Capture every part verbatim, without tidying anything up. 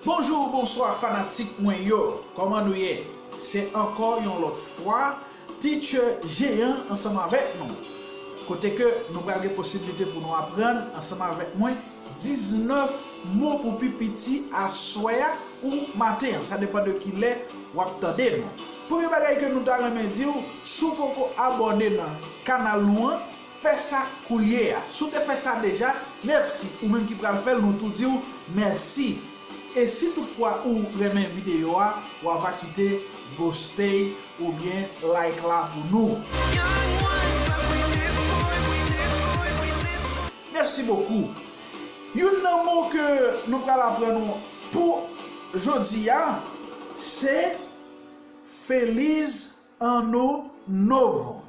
Bonjou, bonswa fanatik mwen yo. Kòman nou ye? Se ankò yon lòt fwa Teacher Jean ansanm avèk nou. Kote ke nou pral gen posiblite pou nou aprann ansanm avèk mwen diznèf mo pou pi piti aswè a ou maten an. Sa depann de kilè w ap tande nou. Premye bagay ke nou ta renmen di w, si w poko abòne nan kanal nou an, fè sa koulye a. Si w te fè sa deja, mèsi. Ou menm ki pral fè l, nou tou di w mèsi. E si toutfwa ou renmen videyo a, w a va kite gostay oubyen like la pou nou. Mèsi bokou. Youn nan mo ke nou pral aprann pou jodi a, se Feliz Ano Novo.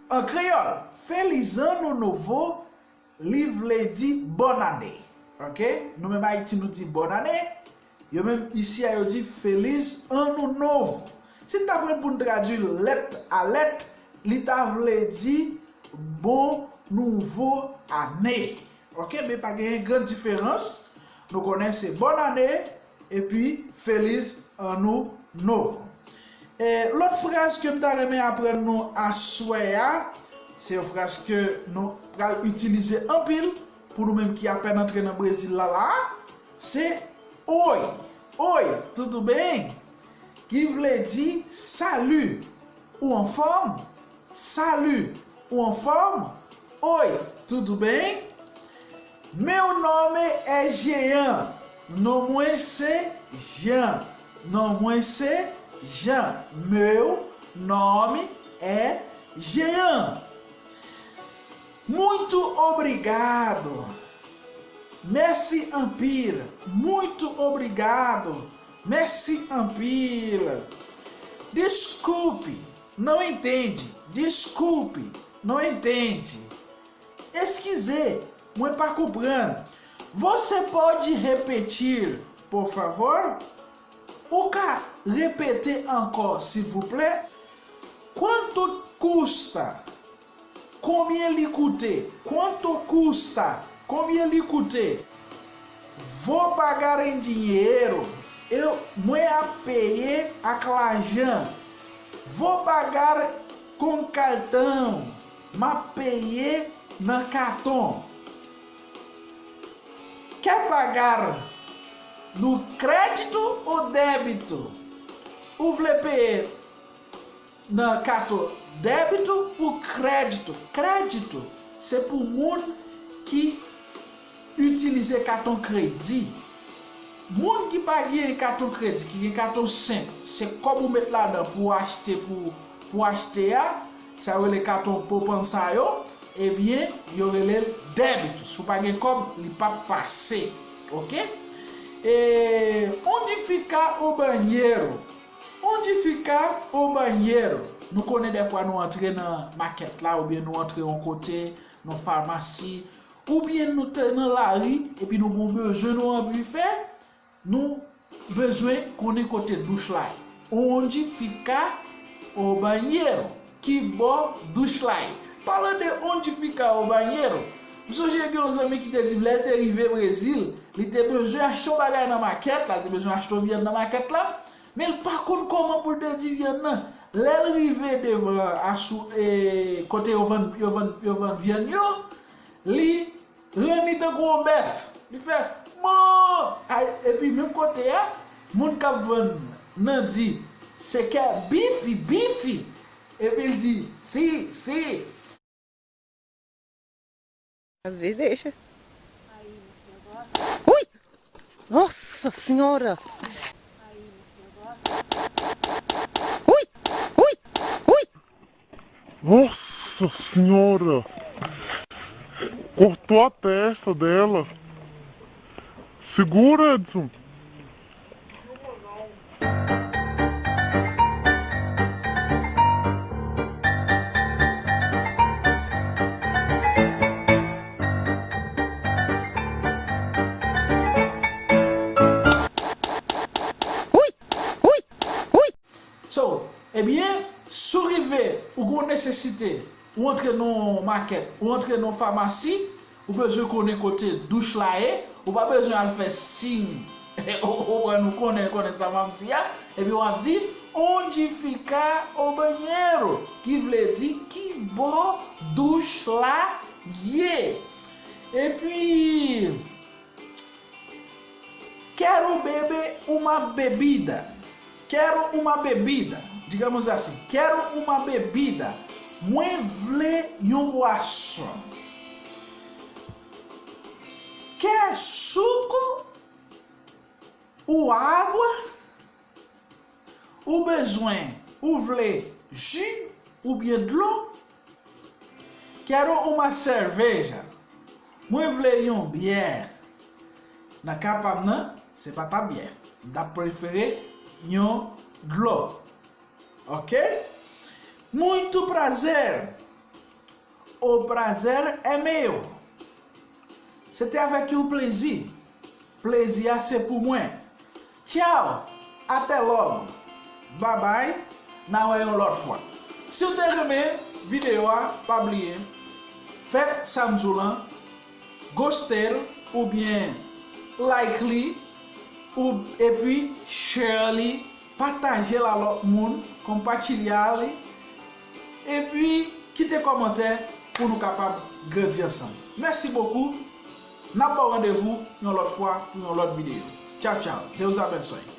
An kreyòl, Feliz Ano Novo, li vle di bòn ane. Oke? Nou menm Ayiti, nou di bòn ane. Yo menm isi a, yo di Feliz Ano Novo. Si n ta pran l pou n tradui l lèt a lèt, li ta vle di bon nouvo ane. Oke? Men pa genyen gran diferans. Nou konnen se bòn ane epi Feliz Ano Novo. E, lòt fraz ke m ta renmen aprann nou aswè a, se yon fraz ke nou pral itilize anpil pou nou menm ki apèn antre nan Brezil la la a, se Oi. Oi, tudo bem? Ki vle di salut, ou anfòm? Salut, ou anfòm? Oi, tudo bem? Meu nome é Jean. Non mwen se Jean. Non mwen se Jean. Meu nome é Jean. Muito obrigado. Mèsi anpil. Muito obrigado. Mèsi anpil. Desculpe. Não entendi. Desculpe. Não entendi. Eskize, mwen pa konprann. Você pode repetir, por favor? Ou ka repete ankò, silvouplè? Quanto custa? Konbyen li koute? Quanto custa? Konbyen li koute? Vou pagar em dinheiro. Eu, mwen ap peye ak lajan. Vou pagar com cartão. M ap peye nan katon. Quer pagar no crédito ou débito? Ou vle peye nan katon débito ou crédito? Crédito se pou moun ki itilize katon kredi. Moun ki pa gen katon kredi, ki gen katon senp, se kòb ou met ladan pou w achte, pou, pou w achte a, sa yo rele katon poupansa yo, ebyen, yo rele l débito. Si w pa gen kòb, li p ap pase. Oke? E, onde fica o banheiro? Onde fica o banheiro? Nou konnen dèfwa nou antre nan makèt la oubyen nou antre yon kote, nan famasi, oubyen nou te nan lari epi nou gen yon bezwen nou anvi fè, nou bezwen konnen kote douch la ye. Onde fica o banheiro? Ki bò douch la ye? Palan de onde fica o banheiro, m sonje gen yon zanmi ki te di m lè l te rive Brezil, li te bezwen achte yon bagay nan makèt la, li te bezwen achte yon vyann nan makèt la, men l pa konn kòman pou l te di vyann nan. Lè l rive devan asou, e, kote yo vann, yo vann, yo vann vyann yo, li ranni tankou yon bèf. Li fè mo! Ay, epi menm kote a, moun k ap vann nan di, Se kè bifi, bifi. Epi l di, si, si. Às vezes deixa. Ui! Nossa Senhora! Ui! Ui! Ui! Nossa Senhora! Cortou a testa dela. Segura, Edson. Wi! Wi! Wi! So, ebyen, si w rive, ou gen yon nesesite, ou antre nan yon makèt, ou antre nan yon famasi, ou bezwen konnen kote douch la ye, ou pa bezwen al fè siy. Ou konprann, ou konnen, konnen sa m ap di a, epi w ap di, onde fica o banheiro, ki vle di, ki bò douch la ye. Epi, Quero beber uma bebida. Quero uma bebida. Digamos assim, quero uma bebida. Mwen vle yon bwason. Quer suco ou água? Ou bezwen, ou vle ji oubyen dlo? Quero uma cerveja. Mwen vle yon byè. Nan ka pa m nan, se pa ta byè. M t ap prefere yon dlo. Ok? Muito prazer. O prazer é meu. Se te avèk yon plezi. Plezi a se pou mwen. Tchao! Até logo! Babay! N a wè yon lòt fwa. Si w te renmen videyo a, pa bliye fè sa m di w lan, gostei l oubyen like li, ou, epi share li, pataje l a lòt moun, konpatilya li, epi kite kòmantè pou nou kapab grandi ansanm. Mèsi bokou. N ap ba w randevou yon lòt fwa pou yon lòt videyo. Tchao, tchao. Deus abençoe.